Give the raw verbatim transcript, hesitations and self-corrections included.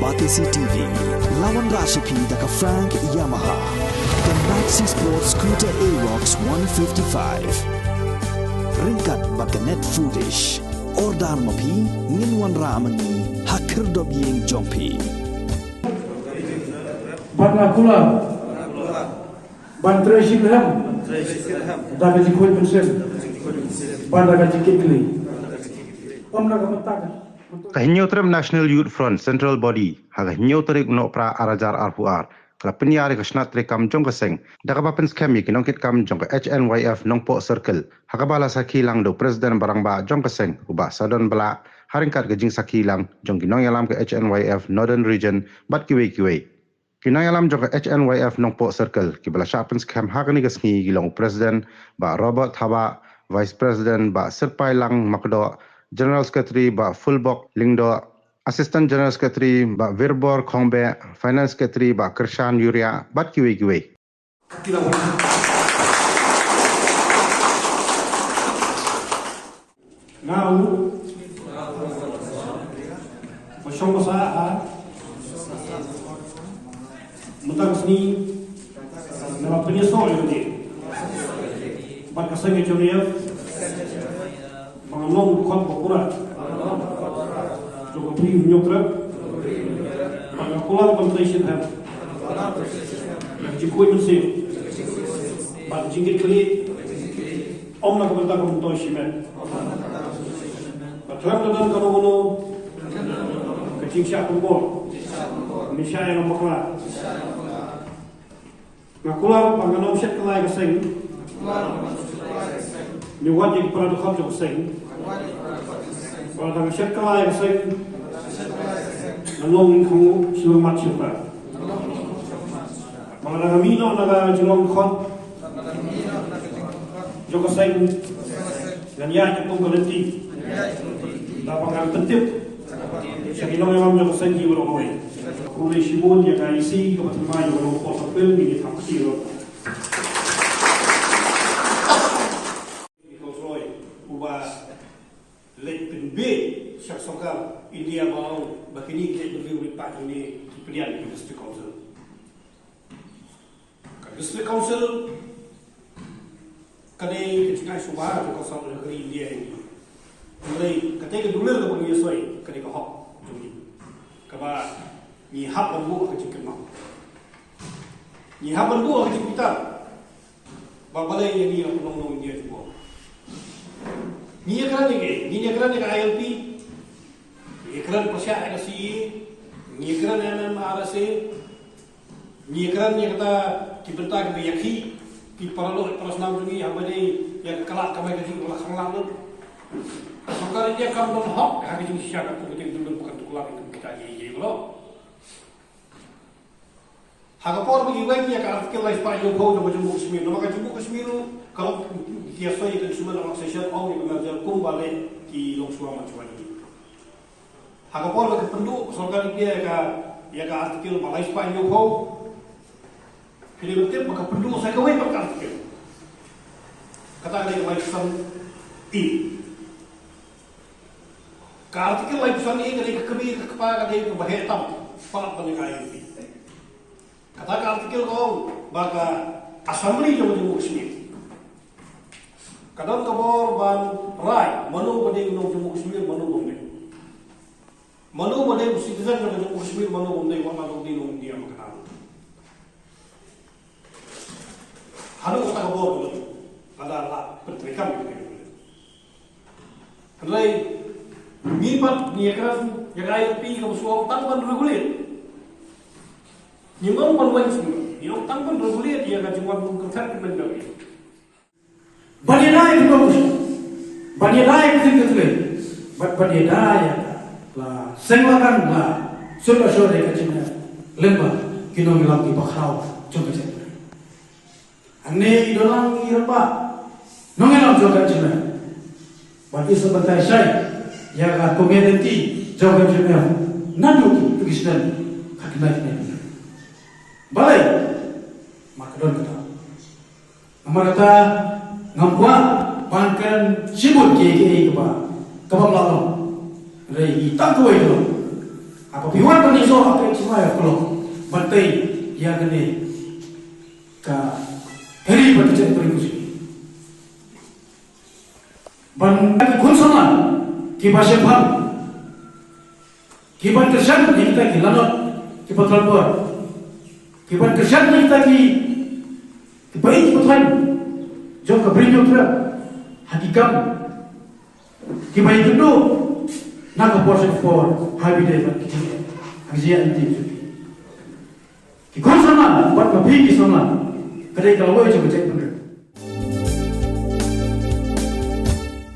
Batesi T V, la wanrah sha phi da ka Frank Yamaha, ka Maxi Sport Scooter Aerox one fifty-five. Ryngkat bad ka Net Foodish. Order ma phi, ngin wanrah ma ngi ha khyrdop ïing jong phi. Bad nga kular ban trei shitrhem da ka jingkhuid mynsiem bad da ka jingkitkhlieh. Ym na ka bynta ka Ka Hynñiewtrep National Youth Front Central Body ha ka hynñiew tarik u Nohprah ar hajar arphew ar ka la pynïar ïa ka shnat treikam jong ka seng da kaba pynskhem ïa ki nongkitkam jong ka H N Y F Nongpoh Circle, ha kaba la sakhi lang da u President ba rangbah jong ka seng, u Bah Sadon Blah, ha ryngkat ka jingsakhi lang jong ki nongïalam ka H N Y F Northern Region bad kiwei kiwei. Ki nongïalam jong ka H N Y F Nongpoh Circle kiba la shah pynskhem ha kane ka sngi ki long u President Bah Robert Thabah, Vice President Bah Syrpailang Makdoh, General Secretary Bah Fulbok Lyngdoh, Assistant General Secretary Bah Virbor Khongbeh, Finance Secretary Bah Kyrshan Uriah bad kiwei kiwei. Nga u ba shong basa ha mynta ka sngi, naba pynïasoh ïa lade bad ka seng H N Y F ba ngan long u dkhot ba pura jong ka Bri u Hynñiewtrep, bad nga kular ban trei shitrhem da ka jingkhuid mynsiem bad ka jingkitkhlieh, ym na ka bynta ka myntoi shimet. Bad khlem da don kano kano ka jingshah pynbor ne shah ïalong bakla, nga kular ba ngan ym shet kylla ïa ka seng ne wat ïa ki para dkhot jong ka seng. Bad lada nga shet kylla ïa ka seng, ngan long ïing khang shilliang mat shilliang. Bad lada nga mih noh na ka jinglong dkhot jong ka seng, ngan ïaid kum ka lynti da ba ngan pyntip sha ki nongïalam jong ka seng kiba don kawei. Khublei shibun ïa ka E C kaba thymmai ïa ka Nongpoh Circle, ngi ïa thap kti ruh. Uba leit pynbiej sha ka sorkar India ba ong ba kine ki leit pynbiej paidbah, kine ki pdiang ki District Council. Ka District Council ka dei ka jingai sngewbha jong ka sorkar India. Hynrei kata ka dulir kaba ngi ïa soi ka dei ka hok jong ngi, kaba ngi hap ban buh ka jingkynmaw, ngi hap ban buh ka jingbitar. Ba balei ïa ngi la pynlong nong India jubor? Ngi ïa kren ïa ka, ngi ïa kren ïa ka I L P, ngi ïa kren pyrshah ïa ka C A A, ngi ïa kren ïa M M R S A, ngi ïa kren ïa kata ki bynta kiba ïakhih ki para lok para snam jong ngi, haba dei ïa ka lad kamai kajih ba la khang lad lut. Ka sorkar India kam don hok ha ka jingshisha katkum kata ka jingdon ba kan tuklar ïa kita ïa ïa ba lok. Ha ka por ba ngi weng ïa ka Article lai spah hynñiewphew jong ka Jammu Kashmir, namar ka Jammu Kashmir ruh ka long ki ïa soi ïa ka Consumer Relaxation, ong ïa ka merger kumba leh ki longshuwa man shuwa jong ngi. Ha ka por ba ka pynduh ka sorkar India ïa ka, ïa ka Article ba lai spah hynñiewphew, phi dei ban tip ba ka pynduh sa kawei pat ka Article. Kata ka dei ka laiphew san E. Ka Article laiphew san E ka dei ka kmie ka kpa, ka dei kaba heh tam palat ban ïa ka I L P. Kata ka Article ka ong ba ka Assembly jong ka Jammu Kashmir ka don ka bor ban rai mano ba dei u nong Jammu Kashmir, mano ba ym dei, mano ba dei u citizen jong ka Jammu Kashmir, mano ba ym dei, wat la dei u nong India ma kata. Haduh kata ka bor ka don, lada la pyntreikam ïa ka. Hynrei ngi pat ngi ïa kren ïa ka I L P kaba shu ong tang ban regulate. Ngim ong ban weng shuh, ngi ong tang ban regulate ïa ka jingwan bun kynthei kynmen jong ngi. Ban ïada ïa ka bor, ban ïada ïa ka ktien ka thlei, bad ban ïada ïa la seng la kan, la sut la shor ïa ka jingïalang ba ki nongïalam kiba khraw jong ka jingïalang. Hangne i don lang i rangbah nongïalam jong ka jingïalang. Bad i sa batai shai ïa ka community jong ka jingïalang. Naduh ki, ki sdang ka kynai kynai. Balei? Ma ka don kata. Namar kata ngam kwah ban kren shibun kiei kiei kaba, kaba ym lah long. Hynrei i tang kawei ka long. Haba phi wan ban ïasoh ha ka jingmai ha ka klong, ban tei ïa kane ka heri bad ka jaitbynriew ka jong ngi. Ban ki khun samla kiba shemphang, kiban kyrshan ïa kita ki lanot kiba khlaiñ por, kiban kyrshan ïa kita ki, kiba ïeit kiba thoiñ jong ka Bri Hynñiewtrep ha ki kam kiba ïakynduh na ka por sha ka por ha kaba ïadei bad ki jingeh, ha ka jingïaid lynti jong ki. Ki khun samla bad ma phi ki samla, ka dei ka lawei jong ka jaitbynriew.